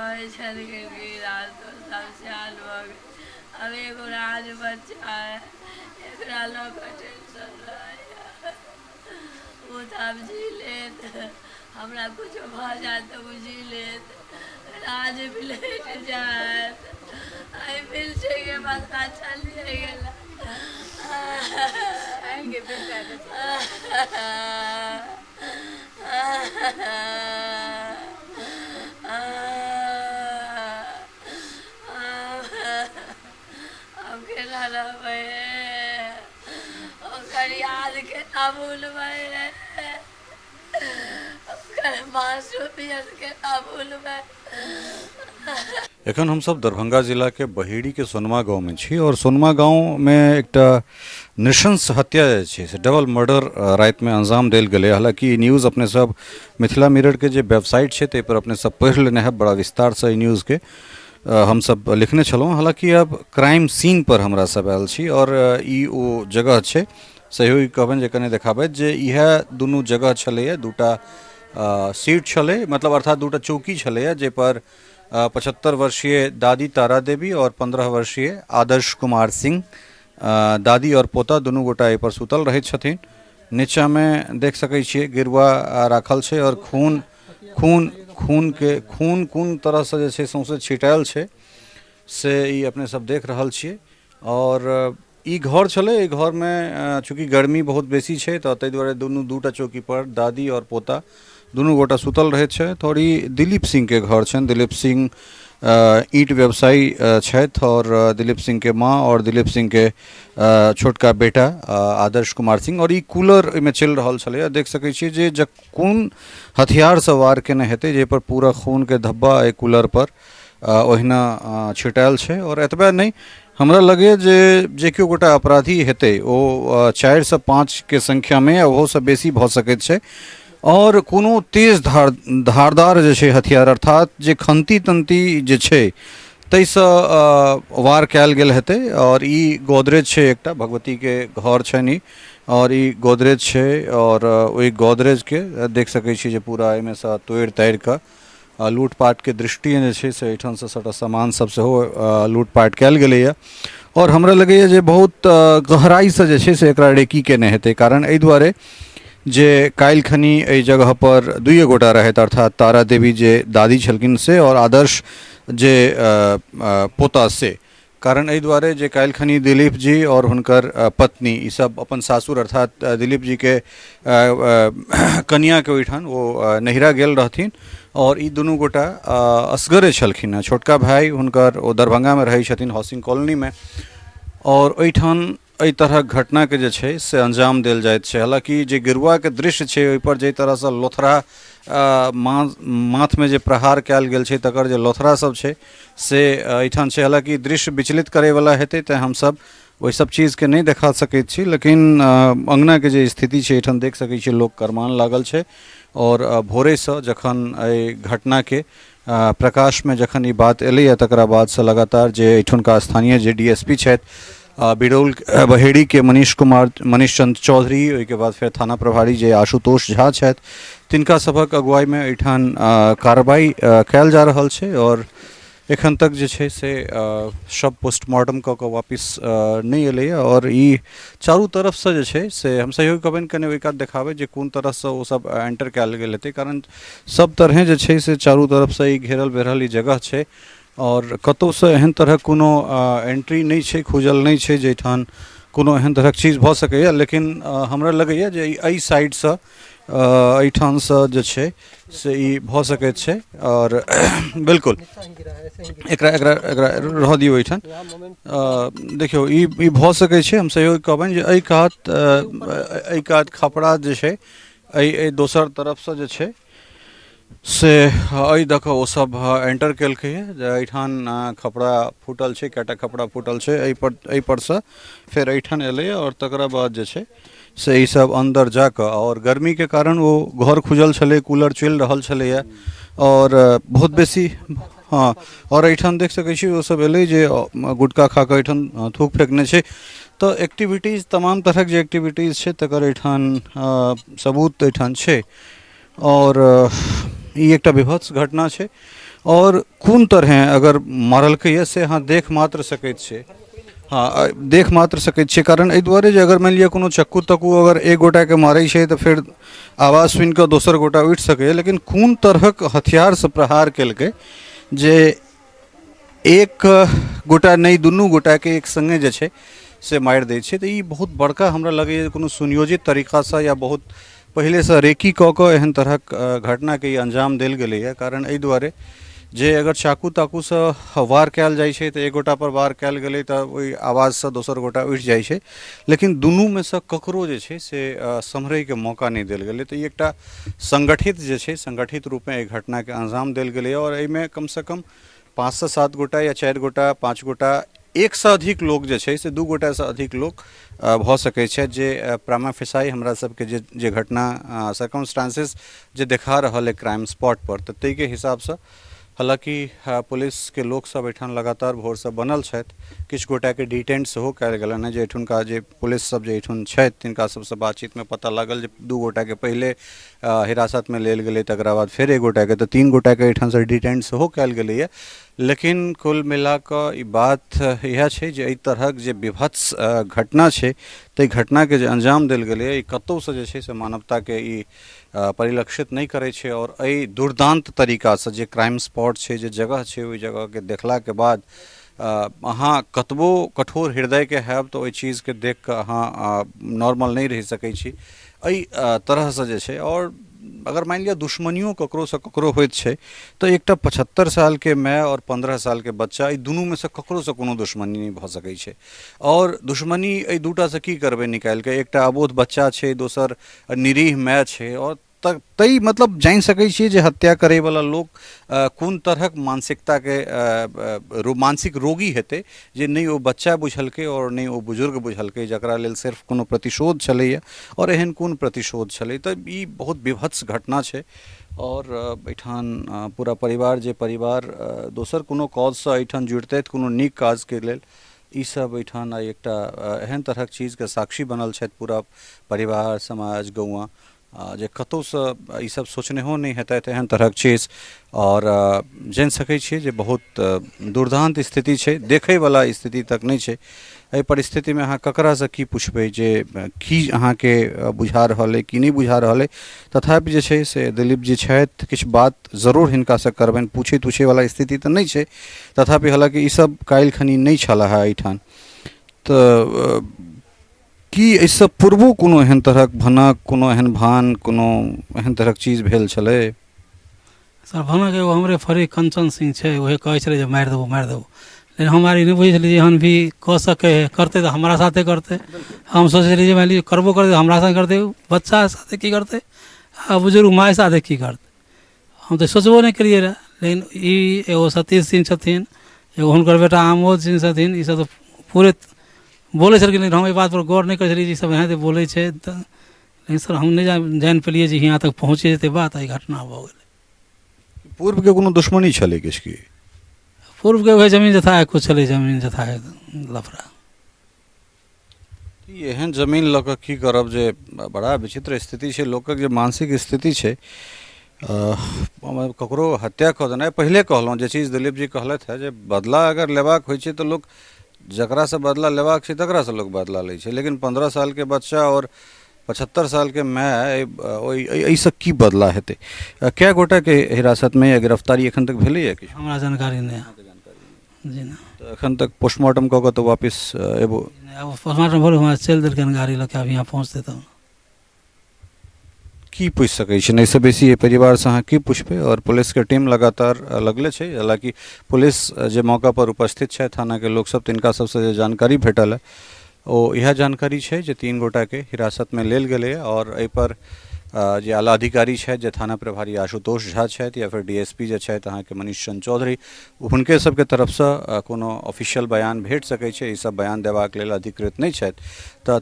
कहै छलखिन कि राज तो सब सियान भऽ गेल, आब एगो राज बच्चा है, एकरा लऽ कऽ टेंशन रहैए। ओ तऽ आब जी लेत, हमरा किछो भऽ जायत तऽ ओ जी लेत, राज बिलटि जायत। एहि बिलटैके बदला चलिए गेला। आब केना रहबै ओकर याद केना भूलबै, ओकर मासूमियत केना भूलबै। एखन हमसभ दरभंगा जिलाके बहेड़ीके सोनमा गाँवमे छी आओर सोनमा गाँवमे एकटा नृशंस हत्या जे छै से डबल मर्डर रातिमे अंजाम देल गेलै। हालाँकि ई न्यूज़ अपने सब मिथिला मिररके जे वेबसाइट छै ताहिपर अपने सब पढ़ि लेने हैब, बड़ा विस्तारसँ ई न्यूज़के हमसभ लिखने छलहुँ। हालाँकि आब क्राइम सीनपर हमरा सब आयल छी आओर ई ओ जगह छै, सहयोगी कहबनि जे कने देखाबथि जे इएह दुनू जगह छलैए। दूटा सीट छलै, मतलब अर्थात दूटा चौकी छलैए जाहिपर 75 वर्षीय दादी तारा देवी आओर 15 वर्षीय आदर्श कुमार सिंह, दादी आओर पोता दुनू गोटा एहिपर सुतल रहैत छथिन। नीचाँमे देख सकै छियै गेरुआ राखल छै आओर खून खून खूनके खून कोन तरहसँ जे छै सौँसे छिटायल छै से ई अपने सब देख रहल छियै। आओर ई घर छलै, एहि घरमे चूँकि गर्मी बहुत बेसी छै तऽ ताहि दुआरे दुनू दूटा चौकीपर दादी आओर पोता दुनू गोटा सुतल रहैत छथि। आओर ई दिलीप सिंहके घर छनि। दिलीप सिंह ईंट व्यवसायी छथि आओर दिलीप सिंहके माँ आओर दिलीप सिंहके छोटका बेटा आदर्श कुमार सिंह। आओर ई कूलर एहिमे चलि रहल छलैए। देख सकै छियै जे कोन हथियारसँ वार केने हेतै जाहिपर पूरा खूनके धब्बा एहि कूलरपर ओहिना छिटायल छै। आओर एतबे नहि, हमरा लगैए जे जे केओ गोटा अपराधी हेतै ओ 4सँ 5के संख्यामे ओहोसँ बेसी भऽ सकैत छै। आओर कोनो तेज धारदार जे छै हथियार, अर्थात जे खन्ती तन्ती जे छै ताहिसँ वार कयल गेल हेतै। आओर ई गोदरेज छै, एकटा भगवतीके घर छनि ई, आओर ई गोदरेज छै। आओर ओहि गोदरेजके देख सकै छी जे पूरा एहिमेसँ तोड़ि ताड़ि कऽ लूटपाटके दृष्टिए जे छै से एहिठामसँ सभटा सामान सब सेहो लूटपाट कयल गेलैए। आओर हमरा लगैए जे बहुत गहराइसँ जे छै से एकरा रेकी केने हेतै, कारण एहि दुआरे जे काल्हि खनी एहि जगहपर दुइए गोटा रहथि, अर्थात तारा देवी जे दादी छलखिन से आओर आदर्श जे पोता से। कारण एहि दुआरे जे काल्हि खनी दिलीप जी आओर हुनकर पत्नी ई सब अपन सासुर अर्थात दिलीप जीके कनिआँके ओहिठाम ओ नैहरा गेल रहथिन आओर ई दुनू गोटा असगरे छलखिन हेँ। छोटका भाय हुनकर ओ दरभंगामे रहै छथिन हाउसिंग कॉलोनीमे। आओर ओहिठाम एहि तरहक घटनाके जे छै से अंजाम देल जाइत छै। हालाँकि जे गेरुआके दृश्य छै ओहिपर जाहि तरहसँ लोथरा माथमे जे प्रहार कयल गेल छै तकर जे लोथरा सब छै से एहिठाम छै। हालाँकि दृश्य विचलित करैवला हेतै तैँ हमसब ओहि सब चीजके नहि देखा सकैत छी, लेकिन अङ्गनाके जे स्थिति छै एहिठाम देख सकै छियै लोक करमान लागल छै। आओर भोरेसँ जखन एहि घटनाके प्रकाशमे जखन ई बात एलैए तकरा बादसँ लगातार जे एहिठुनका स्थानीय जे डी एस पी छथि बिरौल बहेड़ीके मनीष कुमार मनीष चंद्र चौधरी, ओहिके बाद फेर थाना प्रभारी जे आशुतोष झा छथि तिनका सभक अगुवाईमे एहिठाम कार्रवाई कयल जा रहल छै। आओर एखन तक जे छै से शव पोस्टमार्टम कऽ कऽ वापिस नहि एलैए। आओर ई चारू तरफसँ जे छै से हम सहयोगी कहबनि कनि ओहि कात देखाबै जे कोन तरहसँ ओ सब एंटर कयल गेल हेतै, कारण सब तरहे जे छै से चारू तरफसँ ई घेरल बेरल ई जगह छै आओर कतहुसँ एहन तरहक कोनो एंट्री नहि छै, खुजल नहि छै जाहिठाम कोनो एहन तरहक चीज भऽ सकैए। लेकिन हमरा लगैए जे एहि साइडसँ एहिठामसँ जे छै से ई भऽ सकैत छै। आओर बिल्कुल एकरा एकरा एकरा रहऽ दियौ एहिठाम। देखियौ ई ई भऽ सकै छै। हम सहयोग कहबनि जे एहि कात खपड़ा जे छै एहि एहि दोसर तरफसँ जे छै से एहि दऽ कऽ ओसभ एंटर केलकैए जे एहिठाम खपड़ा फूटल छै, कएटा खपड़ा फूटल छै एहिपर, एहिपरसँ फेर एहिठाम एलैए। आओर तकरा बाद जे छै से ईसभ अन्दर जा कऽ, आओर गर्मीके कारण ओ घर खुजल छलै, कूलर चलि रहल छलैए आओर बहुत बेसी। हँ, आओर एहिठाम देख सकै छी ओसभ एलै जे गुटखा खा कऽ एहिठाम थूक फेकने छै। तऽ एक्टिविटीज तमाम तरहक जे एक्टिविटीज छै तकर एहिठाम सबूत एहिठाम छै। आओर ई एकटा विभत्स घटना छै। आओर कोन तरहेँ अगर मारलकैए से अहाँ देख मात्र सकैत छियै। हँ, देख मात्र सकैत छियै, कारण एहि दुआरे जे अगर मानि लिअ कोनो चक्कू तक्कू अगर एक गोटाके मारै छै तऽ फेर आवाज सुनि कऽ दोसर गोटा उठि सकैए, लेकिन कोन तरहक हथियारसँ प्रहार केलकै जे एक गोटा नहि दुनू गोटाके एक सङ्गे जे छै से मारि दै छै। तऽ ई बहुत बड़का हमरा लगैए कोनो सुनियोजित तरीकासँ या बहुत पहिलेसँ रेकी कऽ कऽ एहन तरहक घटनाके ई अंजाम देल गेलैए। कारण एहि दुआरे जे अगर चाकू ताकूसँ वार कयल जाइ छै तऽ एक गोटापर वार कयल गेलै तऽ ओहि आवाजसँ दोसर गोटा उठि जाइ छै, लेकिन दुनूमे सँ ककरो जे छै से सम्हरैके मौका नहि देल गेलै। तऽ ई एकटा सङ्गठित जे छै सङ्गठित रूपमे एहि घटनाके अंजाम देल गेलैए आओर एहिमे कमसँ कम 5सँ 7 गोटा या 4 गोटा 5 गोटा एकसँ अधिक लोक जे छै से 2 गोटासँ अधिक लोक भऽ सकै छथि, जे प्रामा फेसाई हमरा सबके जे जे घटना सर्कमस्टांसेस जे देखा रहल अइ क्राइम स्पॉटपर, तऽ ताहिके हिसाबसँ हालाँकि पुलिसके लोकसब एहिठाम लगातार भोरसँ बनल छथि, किछु गोटाके डिटेंड सेहो कयल गेलनि हँ। जे एहिठुनका जे पुलिस सब जे एहिठुन छथि तिनका सबसँ बातचीतमे पता लागल जे 2 गोटाके पहिले हिरासतमे लेल गेलै, तकरा बाद फेर 1 गोटाके, तऽ 3 गोटाके एहिठामसँ डिटेंड सेहो कयल गेलैए। लेकिन कुल मिलाकऽ ई बात इएह छै जे एहि तरहक जे विभत्स घटना छै ताहि घटनाके जे अंजाम देल गेलैए ई कतहुसँ जे छै से मानवताके ई परिलक्षित नहि करै छै। आओर एहि दुर्दान्त तरीकासँ जे क्राइम स्पॉट छै, जे जगह छै, ओहि जगहके देखलाके बाद अहाँ कतबो कठोर हृदयके हैब तऽ ओहि चीजके देखिकऽ अहाँ नॉर्मल नहि रहि सकै छी एहि तरहसँ जे छै। आओर अगर मानि लिअ दुश्मनियो ककरोसँ ककरो होइत छै तऽ एकटा 75 सालके माय आओर 15 सालके बच्चा, एहि दुनूमे सँ ककरोसँ कोनो दुश्मनी नहि भऽ सकै छै। आओर दुश्मनी एहि दूटासँ की करबै निकालिकऽ, एकटा अबोध बच्चा छै, दोसर निरीह माय छै, आओर तै मतलब जानि सकै छियै जे हत्या करैवला लोक कोन तरहक मानसिकताके मानसिक रोगी हेतै जे नहि ओ बच्चा बुझलकै आओर नहि ओ बुजुर्ग बुझलकै, जकरा लेल सिर्फ कोनो प्रतिशोध छलैए। आओर एहन कोन प्रतिशोध छलै? तऽ ई बहुत विभत्स घटना छै। आओर एहिठाम पूरा परिवार, जे परिवार दोसर कोनो कॉजसँ एहिठाम जुड़ितथि कोनो नीक काजके लेल, ई सब एहिठाम आइ एकटा एहन तरहक चीजके साक्षी बनल छथि पूरा परिवार, समाज, गौआँ, जे कतहुसँ ई सब सोचनेहो नहि हेतथि एहन तरहक चीज। आओर जानि सकै छियै जे बहुत दुर्दान्त स्थिति छै, देखैवला स्थिति तक नहि छै। एहि परिस्थितिमे अहाँ ककरासँ की पुछबै जे की अहाँके बुझा रहल अइ, की नहि बुझा रहल अइ। तथापि जे छै से दिलीप जी छथि, किछु बात जरूर हिनकासँ करबनि, पूछै तुछैवला स्थिति तऽ नहि छै तथापि, हालाँकि ई सब काल्हि खनी नहि छलाह एहिठाम। तऽ की एहिसँ पूर्वो कोनो एहन तरहक भनक, कोनो एहन भान, कोनो एहन तरहक चीज भेल छलै? सर, भनक एगो हमरे फरीक कंचन सिंह छै, उहे कहै छलै जे मारि देबौ मारि देबौ, लेकिन हम आर ई नहि बुझै छलियै जे एहन भी कऽ सकै हइ। करतै तऽ हमरा साथे करतै। हम सोचै छलियै जे मानि लिअ करबो करतै तऽ हमरा साथे करतै, बच्चा साथे की करतै आ बुजुर्ग माय साथे की करतै, हम तऽ सोचबो नहि केलियै रहए। लेकिन ई एगो सतीश सिंह छथिन, एगो हुनकर बेटा आमोद सिंह छथिन, ईसभ तऽ पूरे बोलै छलखिन, लेकिन हम एहि बातपर गौर नहि करै छलियै जे ईसभ एनाहिते बोलै छै। तऽ लेकिन सर, हम नहि जानि पेलियै जे हियाँ तक पहुँच जेतै बात, आ ई घटना भऽ गेलै। पूर्वके कोनो दुश्मनी छलै किछु की? पूर्वके वएह जमीन जथा किछु छलै, जमीन जथाके लफड़ा। ई एहन जमीन लऽ कऽ की करब जे बड़ा विचित्र स्थिति छै। लोकक जे मानसिक स्थिति छै, ककरो हत्या कऽ देनाइ, पहिले कहलहुँ जे चीज दिलीप जी कहलथि हेँ जे बदला अगर लेबाक होइ छै तऽ लोक जकरासँ बदला लेबाक छै तकरासँ लोक बदला लै छै, लेकिन 15 सालके बच्चा आओर 75 सालके माय, ओहि एहिसँ की बदला हेतै? कए गोटाके हिरासतमे या गिरफ्तारी एखन तक भेलैए किछु? हमरा जानकारी नहि है जी। नहि। तऽ एखन तक पोस्टमार्टम कऽ कऽ तऽ वापिस एबो? आब पोस्टमार्टम भऽ हमरा चलि देलकै गाड़ी लऽ कऽ, आब यहाँ पहुँचतै तब। की पूछि सकै छी एहिसँ बेसी एहि परिवारसँ अहाँ की पुछबै? आओर पुलिसके टीम लगातार लगले छै। हालाँकि पुलिस जे मौकापर उपस्थित छथि, थानाके लोकसब, तिनका सबसँ जे जानकारी भेटल हँ ओ इएह जानकारी छै जे 3 गोटाके हिरासतमे लेल गेलैए। आओर एहिपर जे आला अधिकारी छथि, जे थाना प्रभारी आशुतोष झा छथि या फेर DSP जे छथि अहाँके मनीष चंद चौधरी, हुनके सबके तरफसँ कोनो ऑफिशियल बयान भेट सकै छै। ई सब बयान देबाक लेल अधिकृत नहि छथि। तऽ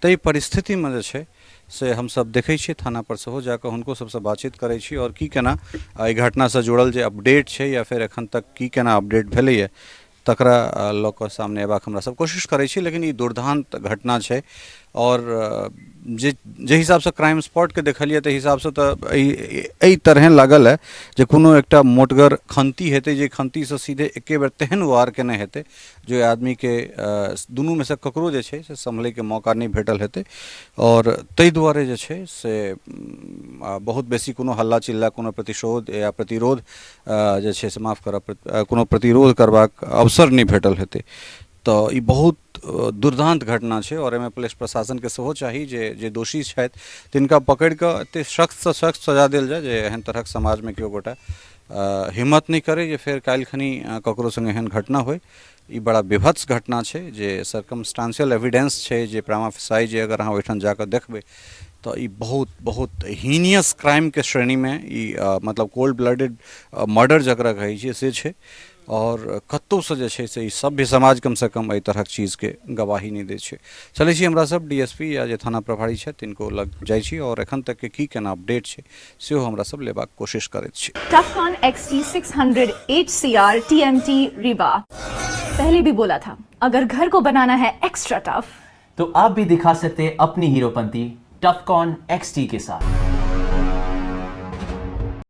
ताहि परिस्थितिमे जे छै से हमसब देखै छियै, थानापर सेहो जाकऽ हुनको सबसँ बातचीत करै छी आओर की केना एहि घटनासँ जुड़ल जे अपडेट छै या फेर एखन तक की केना अपडेट भेलैए तकरा लऽ कऽ सामने अयबाक हमरा सब कोशिश करै छी। लेकिन ई दुर्दान्त घटना छै आओर जे जाहि हिसाबसँ क्राइम स्पॉटके देखलियै ताहि हिसाबसँ तऽ एहि एहि तरहेँ लागल हए जे कोनो एकटा मोटगर खन्ती हेतै, जे खन्तीसँ सीधे एके बेर तेहन वार केने हेतै जे ओहि आदमीके दुनूमे सँ ककरो जे छै से सम्हलैके मौका नहि भेटल हेतै। आओर ताहि दुआरे जे छै से बहुत बेसी कोनो हल्ला चिल्ला, कोनो प्रतिशोध या प्रतिरोध जे छै से, माफ करब, कोनो प्रतिरोध करबाक अवसर नहि भेटल हेतै। तऽ ई बहुत दुर्दान्त घटना छै आओर एहिमे पुलिस प्रशासनके सेहो चाही जे जे दोषी छथि तिनका पकड़ि कऽ एतेक सख्तसँ सख्त सजा देल जाय जे एहन तरहक समाजमे केओ गोटा हिम्मत नहि करै जे फेर काल्हि खनी ककरो सङ्गे एहन घटना होइ। ई बड़ा विभत्स घटना छै, जे सर्कमस्टांशियल एविडेंस छै, जे प्रामाफिसाई जे अगर अहाँ ओहिठाम जाकऽ देखबै तऽ ई बहुत बहुत हीनियस क्राइमके श्रेणीमे ई मतलब कोल्ड ब्लडेड मर्डर जकरा कहै छियै से छै। आओर कतहुसँ जे छै से ई सभ्य समाज कमसँ कम एहि तरहक चीजके गवाही नहि दै छै। चलै छी हमरा सब डी एस पी या जे थाना प्रभारी छथि तिनको लग जाइ छी आओर एखन तकके की केना अपडेट छै सेहो हमरा सब लेबाक कोशिश करैत छी। Tufcon XT600 HCR TMT Rewa। पहले भी बोला था, अगर घर को बनाना है एक्स्ट्रा टफ तो आप भी दिखा सकते हैं अपनी हीरोपंती टफकॉन XT के साथ।